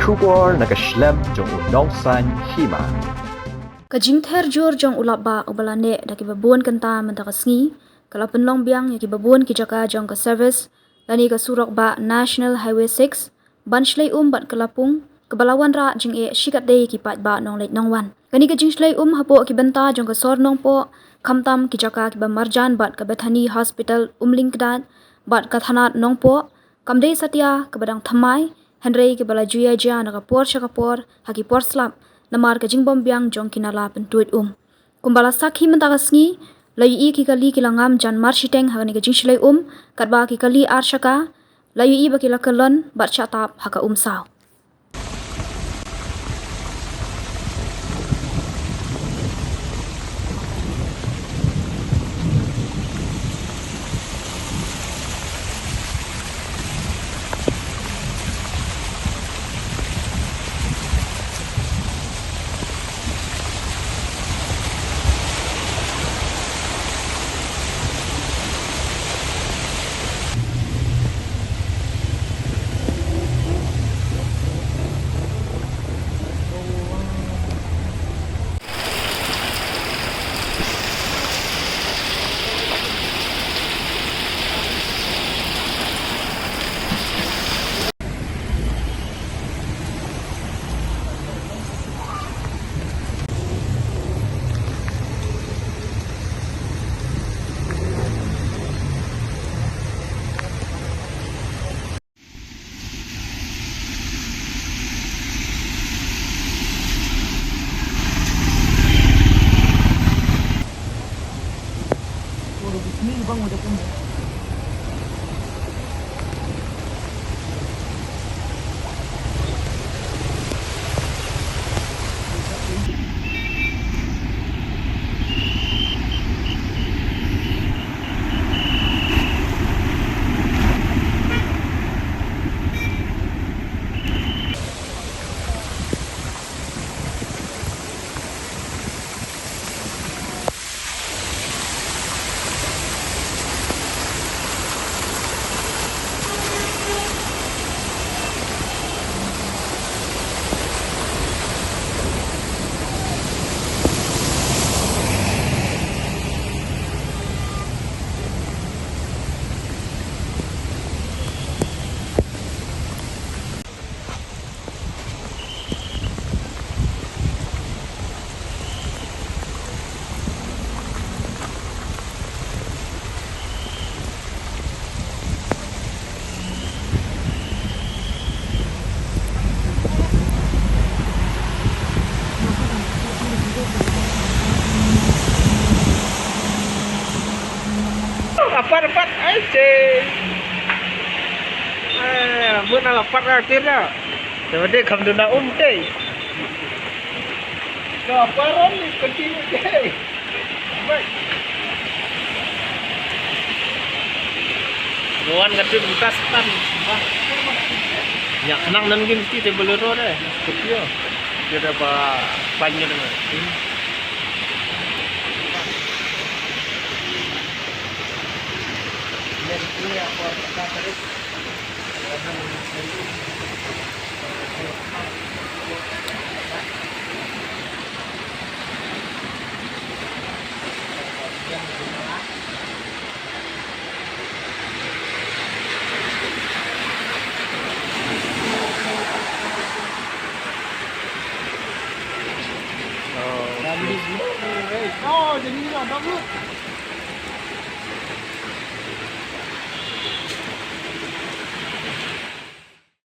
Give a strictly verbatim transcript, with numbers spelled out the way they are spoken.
Khubor na ka shlem jong u Nongsaiñ Hima. Ka jingther jur jong u lapbah uba la neh da kiba bun kynta mynta ka sngi ka la pynlong biang ïa kiba bun ki jaka jong ka service lane ka surok bah National Highway six ban shlei um bad ka lapung kaba la wanrah jingeh shikatdei ki paidbah nongleit nongwan. Kane ka jingshlei um hapoh ki bynta jong ka sor Nongpoh, khamtam ki jaka kiba marjan bad ka Bethany Hospital Umling Kdad bad ka thanat Nongpoh, kam dei satia kaba dang thymmai, hynrei kaba la ju ïa jia na ka por sha ka por ha ki por slap namar ka jingbym biang jong ki nala pyntuid um. Kumba la sakhi mynta ka sngi, la ïohi ki kali ki la ngam jan mar shiteng ha kane ka jingshlei um, katba ki kali ar shaka la ïohi ba ki la kyllon bad shah tap ha ka umsaw. Apat, apat, ai, cei. Eh, mut na apat ka tir na. Te bade kham duna um te. Ka paron ni kenti te. Baik. Wan ka trip butas tan. Nya, kenang nan gim mesti te Bolero deh. Scorpio. Dia dah ba banyak dengan. Oh, jadi ni dah.